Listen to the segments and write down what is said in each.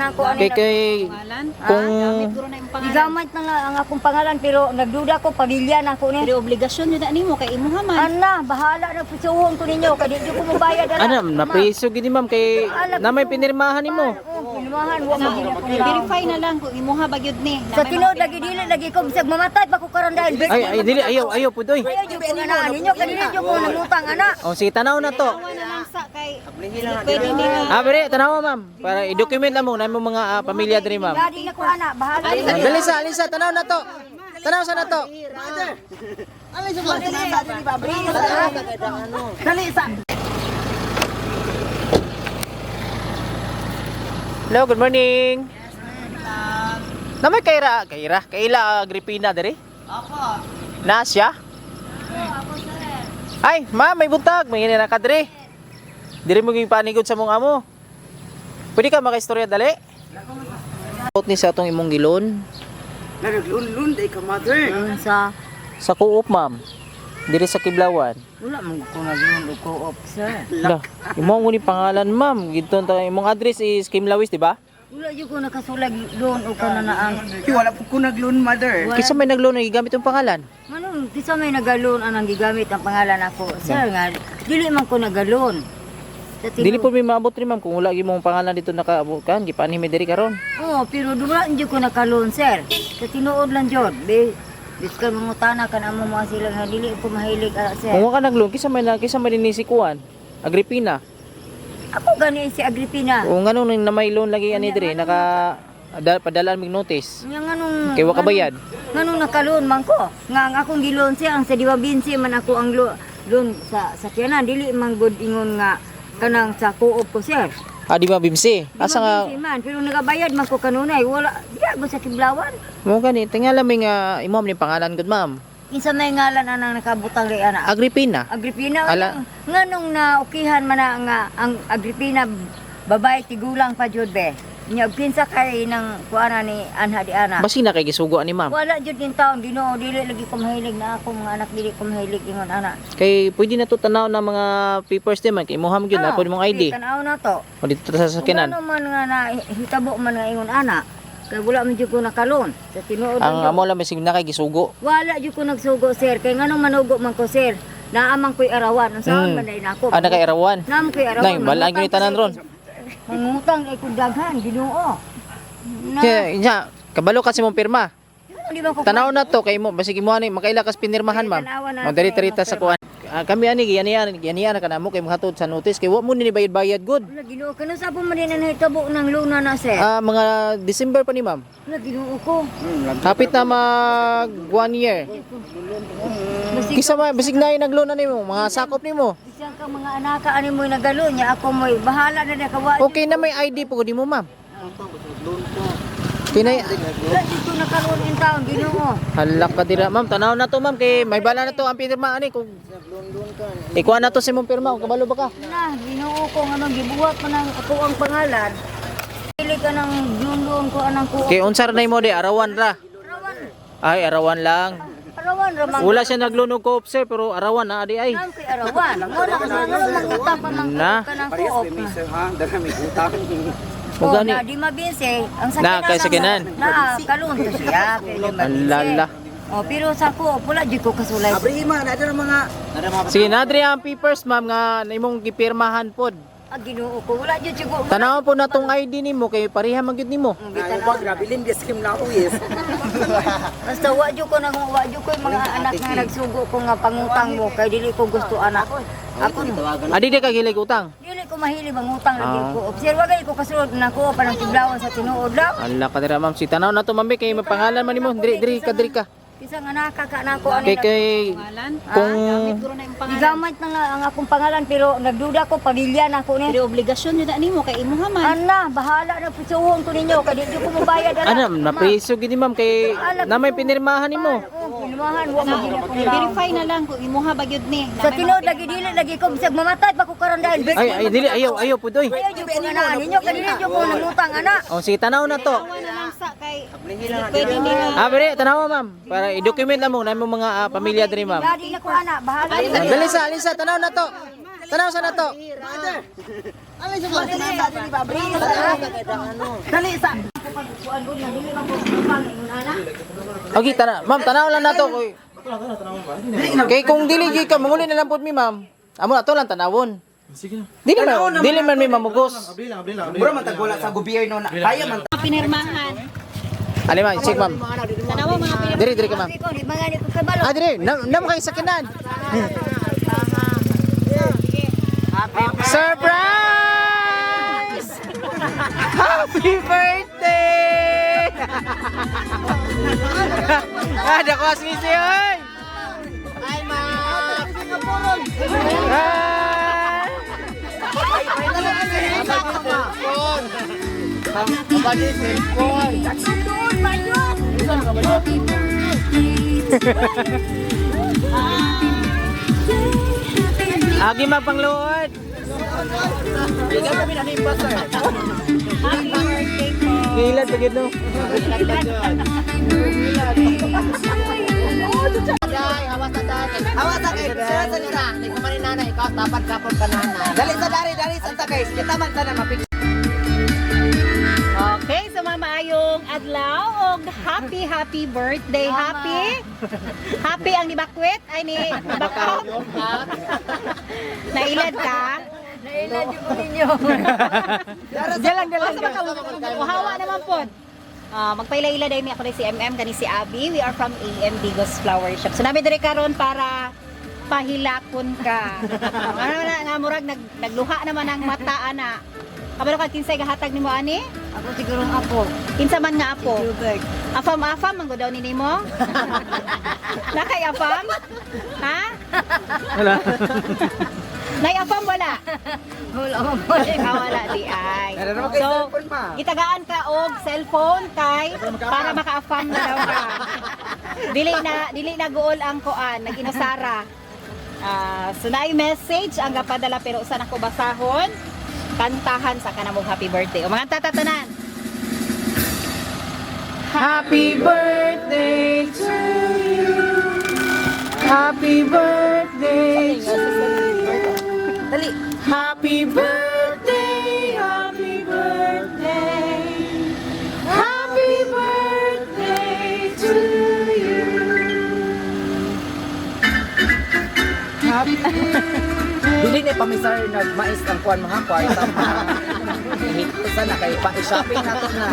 Ako ano Kay kay Pangalan? kung Gamit guro na imong pangalan. Gigamit na nga ang akong pangalan pero nagduda ko pamilya na ako ni. Pero obligasyon yun na nimo kay imuha man. Ana, bahala na pisuhon ko ninyo kay di ko mobayad ana. ano, napriso gid ni ma'am kay na may pinirmahan nimo. Oh, pirmahan wa mo gid ako. Verify na lang kung imuha ba gyud ni. Sa tinuod lagi dili lagi ko bisag mamatay pa ko karon dahil. Ay ay dili, ayaw ayaw pud oy. Ayaw jud ko na ninyo kay dili jud ko nangutang ana. Oh, sige, tanaw na to. Tawa na lang sa kay dili pwede ni nga. Ah, bere, tanaw ma'am. Para i-document na mo na imong mga pamilya diri, ma'am. Dali na ko ana, bahala. Ah, dali sa, alisa, tanaw na to. Tanaw sa na to. Hello, good morning. Namay Kaira, Kaira, Kaila Agripina diri? Opo. Na siya? Ay, ma'am, may buntag, may na ka diri. Diri mo panigod sa mong amo. Pwede ka makaistorya dali? Out ni sa atong imong gilon Naglunlun day ka, mother. Sa sa co-op, ma'am. Diri sa Kiblawan. wala man ko nagluon og co-op, sir. La, imo ang ni pangalan, ma'am. Gidto ta imong address is Kimlawis, di ba? Wala jud ko nakasulay loan og kananaan. Ay, wala po ko naglun, mother. Kisa may nagloan na gigamit yung pangalan. Manong kisa may nagaloon anang gigamit ang pangalan ako. Sir nga dili man ko nagaloon. Sa tinuod. Dili po may maabot rin, ma'am, kung wala gyud mong pangalan dito nakaabot kan, gipaanhi mi diri karon. Oo, pero dula jud ko nakaloon, sir. Sa tinuod lang jud. Be biskan mangutana kan amo mga sila nga dili ko mahilig ara, sir. Kung wa ka nagloan, kisa may dinisi kuan. Agripina. Ako gani si Agripina. O nganong nang na may loan lagi ani diri naka padalaan mig notice. Nga nganong Kay wa ka bayad. Nganong nakaloon man ko. Nga ang akong giloon siya ang sa Diwabinsi man ako ang loan sa sakyanan dili man gud ingon nga kanang sa co-op ko, sir. Ah, di ba bimsi? Asa nga Diwabinsi man pero nagabayad man ko kanunay wala di ako sa Kiblawan. mo gani tingala may nga imo ni pangalan gud, ma'am. Kinsa may ngalan anang nakabutang ri ana? Agripina. Agripina. Ala. Nganong na ukihan man na nga ang Agripina babae tigulang pa jud be. Nya og kinsa kay nang kuana ni anha di ana. Basi na kay gisugo ani, ma'am. Wala jud nin taon Ginoo, dili lagi ko mahilig na ako mga anak dili ko mahilig ingon ana. Kay pwede na to tanaw na mga papers di man kay imuha mo gyud na pud mong ID. Ah, Tanaw na to. O dito sa sakyanan. Ano man nga na hitabo man nga ingon ana. Kay wala man jud ko nakalon. Sa tinuod Ang lang jud. amo lang bisig na kay gisugo. Wala jud ko nagsugo, sir, kay nganong manugo man ko, sir. Naamang ko'y arawan. Unsaon man dai nako? Ah, nakairawan. Naam ko'y arawan. Nay, balaan gyud ni tanan ron. Mangutang ay kong daghan, Ginoo. Na, Kaya, nya, kabalo kasi mong pirma. ano, di ba ko Tanaw na to kay mo basig imo ani makaila kas pinirmahan, ma'am. Tanawa na O diri to, tarita sa kuan. Ah, kami ani giyanian giyanian ka namo kay mohatod sa notice kay wa mo ni bayad-bayad good. Wala, Ginoo, kano sa po man din ang hitabo ng luna na, sir? Ah, mga December pa ni ma'am. Wala, Ginoo ko. Hapit na mag one year. Basig, Kisa ma basig na nagloan nimo, mga sakop nimo. bisan ka mga anaka ani mo'y nagalo niya ako mo'y bahala na nakawa. Okay na may ID po di mo, ma'am. Kinay Wala dito nakaroon in town, Ginoo. Halak ka dira, ma'am. Tanaw na to, ma'am, kay may bala na to ang pirma ani kung ikuha na to sa imong pirma kung kabalo ba ka. Na, Ginoo ko anong gibuhat man ang ako ang pangalan. Dili ka ng lundon ko anang ko. Kay unsa ra na imo di arawan ra. Arawan, Ay, arawan lang. arawan ra man. Wala siya naglunog ko, sir, pero arawan na adi ay. Nang kay arawan. Mo na nga nga mangutang pa man Na. ka ng Parehas co-op. may sir, ha? Dara may utang. Mo Oh, gani. na di mabinse. Ang Na, kay sakyanan. Na, kalun to siya. Kay di mabinse. Alala. Oh, pero sa co-op wala jud ko kasulay. Abri ma, na dara mga Sige, nadri ang papers, ma'am, nga na imong gipirmahan pod. Ah, Ginoo ko wala jud siguro. Tanaw po na tong ID nimo kay pareha man gyud nimo. Ay, wag grabe lim di skim na ako, yes. Basta wa jud ko nang wa jud ko yung mga anak nga nagsugo ko nga pangutang mo kay dili ko gusto anak. Ako no. Adi di ka gilig utang. Dili ko mahilig mangutang lagi Ah. ko. Sir, wa gani ko kasulod na ko pa ng Kiblawan sa tinuod lang. Ala ka dira, ma'am. Si tanaw na to, ma'am, kay may pangalan man nimo. Diri diri ka, diri ka. Kisang anak ka na ako Kay ani. kay Pangalan? kung Gamit guro na imong pangalan. Gigamit na nga ang akong pangalan pero nagduda ko pamilya na ako ni. Pero obligasyon yun na nimo kay imuha man. Ana, bahala na pisuhon ko ninyo kay di ko mobayad ana. ano, napriso gid ni ma'am kay na may pinirmahan nimo. Oh, pirmahan wa mo gid ako. Verify na lang kung imuha ba gyud ni. Sa tinuod lagi dili lagi ko bisag mamatay pa ko karon dahil. Ay ay dili, ayaw ayaw pud oy. Ayaw jud ko na ninyo kay dili jud ko nangutang ana. O sige, tanaw na to. Tawa na lang sa kay dili pwede ni nga. Ah, bere, tanaw ma'am. Para i-document na mo na imong mga pamilya diri, ma'am. Dali na ko ana, bahala. Ah, dali sa, alisa, tanaw na to. Tanaw sa nato. Dali sa. Okay, tana. Ma'am, tanaw lang nato. Oy. Kay kung dili gyud ka manguli na lang pud mi, ma'am. Amo ato lang tanawon. Sige na. Dili man mi mamugos. Abli lang, abli lang. Mura man tag wala sa gobyerno na. Kaya man Mga pinirmahan. Ali ma'am, check ma'am. Tanawa mga pinirmahan. Diri diri ka ma'am. Ko di ba gani ko kabalo. Ah, diri. Na, na mo kayo sakinan. Surprise! Happy birthday! Ah, dako asmisi oy. Hi, ma'am. Ah. Agi mapangluod. Happy birthday po. Gilan pa gid no. Hawa sa kay sira sa nila. Dali sa dari, dali sa ta guys. Kita man tanan mapik. Okay, so mamaayong adlaw og happy happy birthday. Happy. Happy ang nibakwit ay ni nibakop. Nailad ka? Nailad yung ko ninyo. Dalang dalang. Asa ba ka? Uhawa naman pod. Ah, magpaila-ila dahil mi ako ni si MM kani si Abby. We are from AM Digos Flower Shop. So nami diri karon para pahilakon ka. Ano na nga murag nagluha naman ang mata ana. Kabalo ka kinsay gahatag nimo ani? Ako siguro ang apo. Kinsa man nga apo? Gilbert. Afam afam man gud daw ni nimo? Nakay afam? Ha? Wala. Nay afam wala. Wala man po. Ah, wala di ay. Meron naman kay So, cellphone pa. gitagaan ka og cellphone kay para maka-afam na daw ka. Dili na guol ang kuan, nag-inusara. Ah, so naay message ang gapadala pero usa nako basahon. Kantahan sa kanamong happy birthday. O mga tatatanan. Happy birthday to you. Happy birthday to you. Dali. Happy birthday, happy birthday. Happy birthday to you. Happy Dili ni pamisar nagmais ang kuan mga kwarta. Sana kay pa shopping na to na.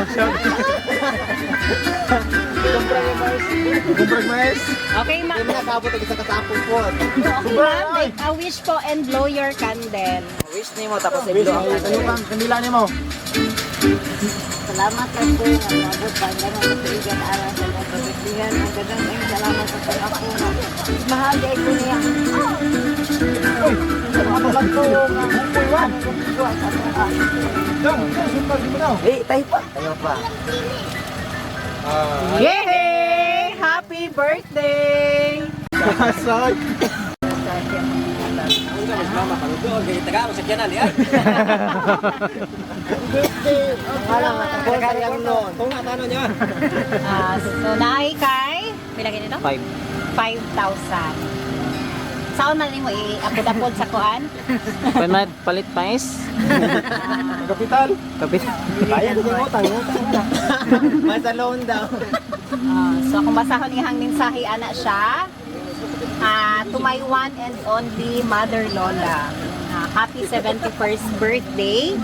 Kumprag mais. Okay, ma'am. Nakabot ang isa kasapon po. Okay, ma'am. Make a wish po and blow your candle. Wish nimo tapos i-blow ang Ano candle. kang kanila nimo? Salamat kay ko nga maabot pa ang daghang katuigan aral sa akong pagbibigan. Ang daghang kayong salamat sa akong apo nga. Mahal di ko niya. Ako magtuo nga. Ang sa akong ah. Dong, sumpa mo daw. Eh, tayo pa. Tayo pa. Yay! Happy birthday! Kasay. Ah, so naay kay pila gani to? 5. 5,000. Saan man nimo i-apod-apod sa kuan? Palit palit mais. Kapital. Kapit. Kaya ko utang, utang. Masa loan daw. Ah, so akong basahon iyang mensahe ana siya. Ah, to my one and only Mother Lola. Ah, happy 71st birthday,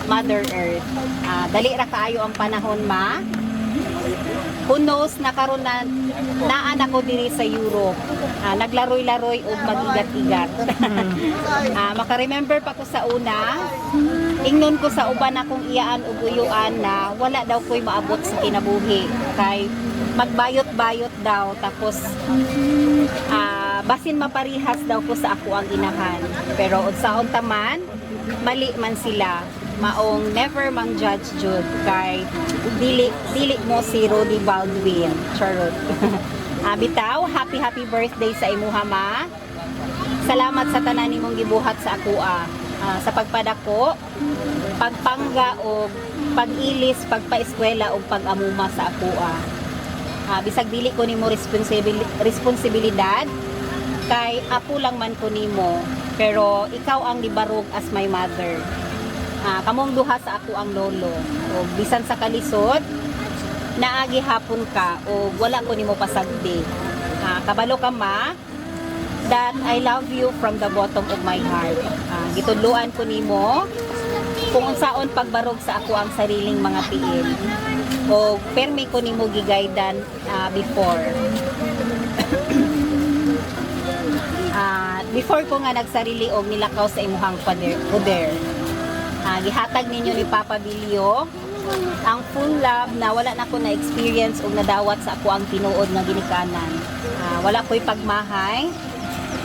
Mother Earth. Ah, dali ra kaayo ang panahon ma. Who knows na karon na naan ako diri sa Europe. Ah, naglaroy-laroy og magigat-igat. Ah, maka-remember pa ko sa una, ingnon ko sa uban akong iyaan ug uyuan na wala daw ko'y maabot sa kinabuhi kay magbayot-bayot daw tapos basin maparihas daw ko sa ako ang inahan pero unsaon taman mali man sila maong never mang judge jud kay dili dili mo si Rody Baldwin charot. Ah, bitaw, happy happy birthday sa imuha ma. Salamat sa tanan nimong gibuhat sa akoa. Ah, sa pagpadako, pagpangga og pag-ilis, pagpaeskwela og pag-amuma sa akoa. Ah, bisag dili ko nimo responsibilidad, Kay apo lang man ko nimo, pero ikaw ang nibarog as my mother. Kamong duha sa ako ang lolo. O bisan sa kalisod, naagi hapon ka o wala ko nimo pasagdi. Kabalo ka, ma, that I love you from the bottom of my heart. Gitudloan ko nimo kung unsaon pagbarog sa ako ang sariling mga tiil. O permi ko nimo gigaidan before. Before ko nga nagsarili og nilakaw sa imuhang poder. Gihatag ninyo ni Papa Bilio ang full love na wala na ko na experience og nadawat sa ako ang tinuod nga ginikanan. Wala ko'y pagmahay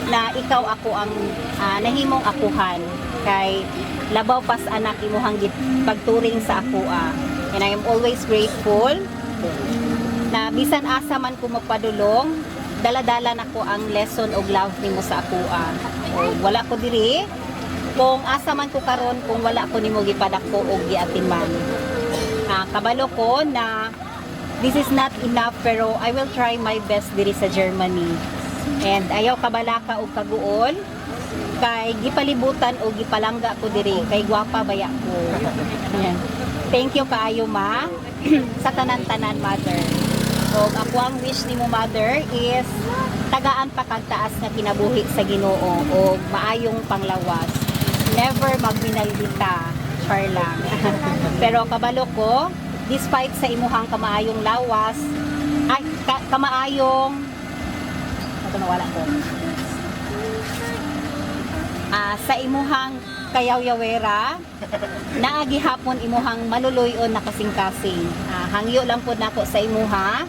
na ikaw ako ang nahimong akuhan kay labaw pas anak imuhang pagturing sa akoa. And I am always grateful na bisan asa man ko magpadulong, dala-dala nako ang lesson og love nimo sa akoa. Og wala ko diri kung asa man ko karon kung wala ko nimo gipadako og giatiman. Kabalo ko na this is not enough, pero I will try my best diri sa Germany. And ayaw kabalaka og kaguol kay gipalibutan o gipalangga ko diri kay gwapa baya ko. Ayan. Thank you kaayo, ma, sa tanan-tanan, mother. So ako ang wish nimo, mother, is tagaan pa kag taas nga kinabuhi sa Ginoo o maayong panglawas. Never magminaldita, char lang. Pero kabalo ko, despite sa imuhang kamaayong lawas, ay kamaayong ito, nawala ko. Sa imuhang kayaw-yawera, naagi hapon imuhang maluluyon na kasing-kasing. Hangyo lang po nako sa imuha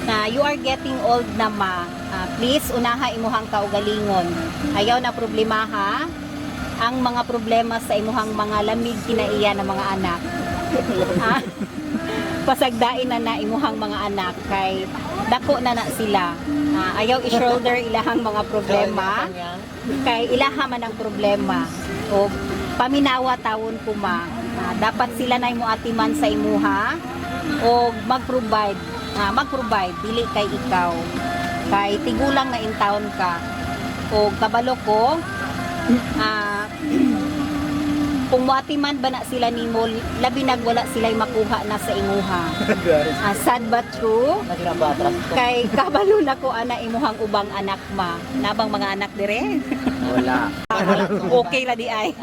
na you are getting old na, ma. Please unaha imuhang kaugalingon. Ayaw na problema ha ang mga problema sa imuhang mga lamig kinaiya na mga anak. Pasagdain na na imuhang mga anak kay dako na na sila. Ayaw i-shoulder ilahang mga problema kay ilaha man ang problema. O paminawa tawon ko, ma. Dapat sila na mo atiman sa imuha o mag-provide, mag-provide dili kay ikaw. Kay tigulang na in town ka. O kabalo ko kung moatiman ba na sila nimo, labi nag wala sila'y makuha na sa imuha. Sad but true. Kay kabalo na ko ana imuhang ubang anak, ma. Nabang mga anak dire? Wala. Okay ra di ay.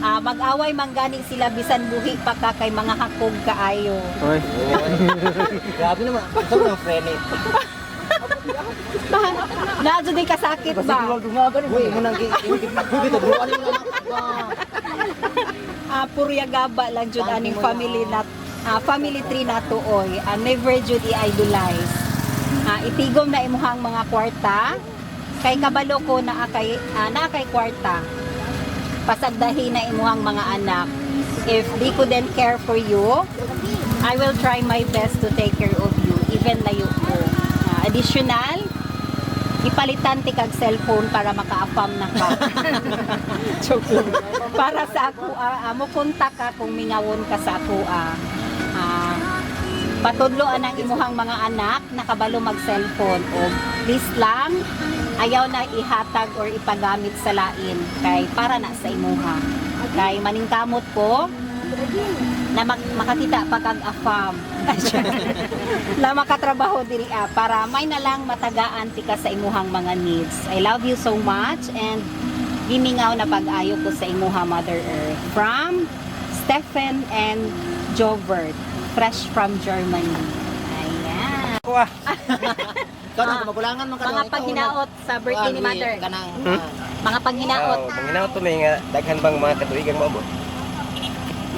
Mag-away man gani sila bisan buhi pa ka kay mga hakog kaayo. Oy. Grabe naman. Ito naman friend eh. Naadyo din kasakit ba? Uy, mo nang gitubuan mo anak ba. Puro yagaba lang jud aning family na family tree na oy. Never jud i-idolize. Itigom na imuhang mga kwarta kay kabalo ko na akay naa kay kwarta. Pasagdahi na imuhang mga anak. If they couldn't care for you, I will try my best to take care of you even layo ko. Additional, ipalitan ti kag cellphone para makaafam na ka. Joke lang. Para sa ako, mo kontak ka kung mingawon ka sa ako. Patudlo anang imuhang mga anak nakabalo mag cellphone o please lang ayaw na ihatag or ipagamit sa lain kay para na sa imuha. Kay maningkamot ko na makakita pa kag afam na makatrabaho diri para may na lang matagaan ti ka sa imuhang mga needs. I love you so much and gimingaw na pag-ayo ko sa imuha, Mother Earth. From Stephen and Jovert, fresh from Germany. Ayan. Ikaw nang kumagulangan man ka Mga paghinaot sa birthday ni Mother. Kanang Mga paghinaot. Oh, panginaw to may nga daghan bang mga katuigan mo?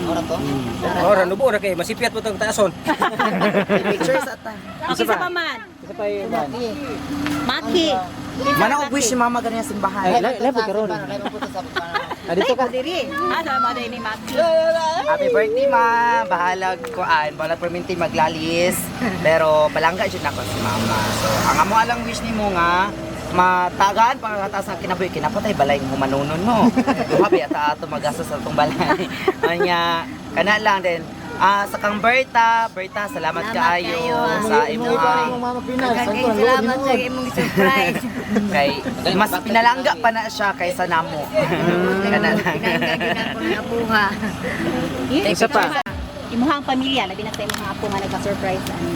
ora to. Oh, ranubo ra kay masipyat mo tong taason. Pictures ata. Okay sa pa man. Isa pa yung iban. Maki. Mana og wish si mama ganyan simbahan. Ay, labi karon. Dito ka. Diri. Sa mother ni Maki. Happy birthday, ma. Bahalag kuan, bahalag perminti maglalis. Pero palangga jud nako si mama. So, ang amo alang wish nimo nga matagaan pa nga sa kinabuhi kinapatay balay ng humanunon mo. Duha ba ata ato magasa sa atong balay. Anya kana lang din. Sa kang Berta, Berta, salamat Salamat kaayo kaayo, ah. sa Imong iba imong imong mama Pinas. Daghang Ang kay kuwan, salamat sa hinuod. imong surprise. Kay mas pinalangga pa na siya kaysa namo. Kana lang. Pinangga gid ako nga buha. Isa pa. Imuhang pamilya, labi na sa imong apo nga nagpa-surprise ani.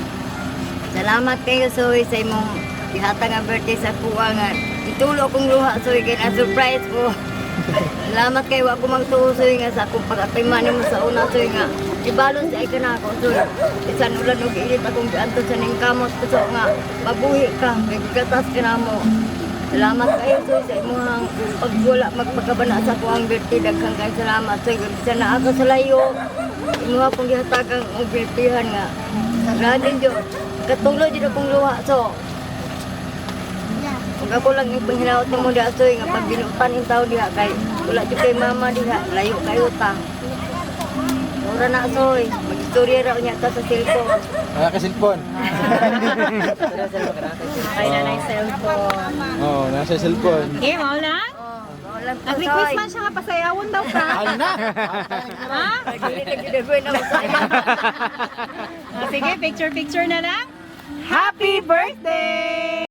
Salamat kayo Soy sa imong gihatag nga birthday sa kuha nga itulo akong luha Soy kay na surprise ko. Salamat kay wa ko magtuo Soy nga sa akong pag-atima nimo sa una Soy nga ibalon sa ka na ako Soy. Bisan ulan og init akong gianto sa ning kamot ko so nga mabuhi ka kay gigatas ka namo. Salamat kayo Soy sa imong pagwala magpakabana sa akong birthday, daghang kay salamat Soy. Bisan naa ka sa layo, imo akong gihatagang og birthday nga grabe jud. Katulo jud akong luha so. Ug ako lang yung panghinaot nimo diha soy nga pag binutan in tao diha kay wala jud kay mama diha, layo kayo ta. Ora na soy, magistorya ra unya ta sa cellphone. Wala ka cellphone. Ay, nanay cellphone. Oo, nasa cellphone. Eh, mao lang? Oh, wala ta Nag-request soy. man siya nga pasayawon daw ka. Ana. Ha? Dili na jud ako na Ah, sige, picture-picture na lang. Happy birthday!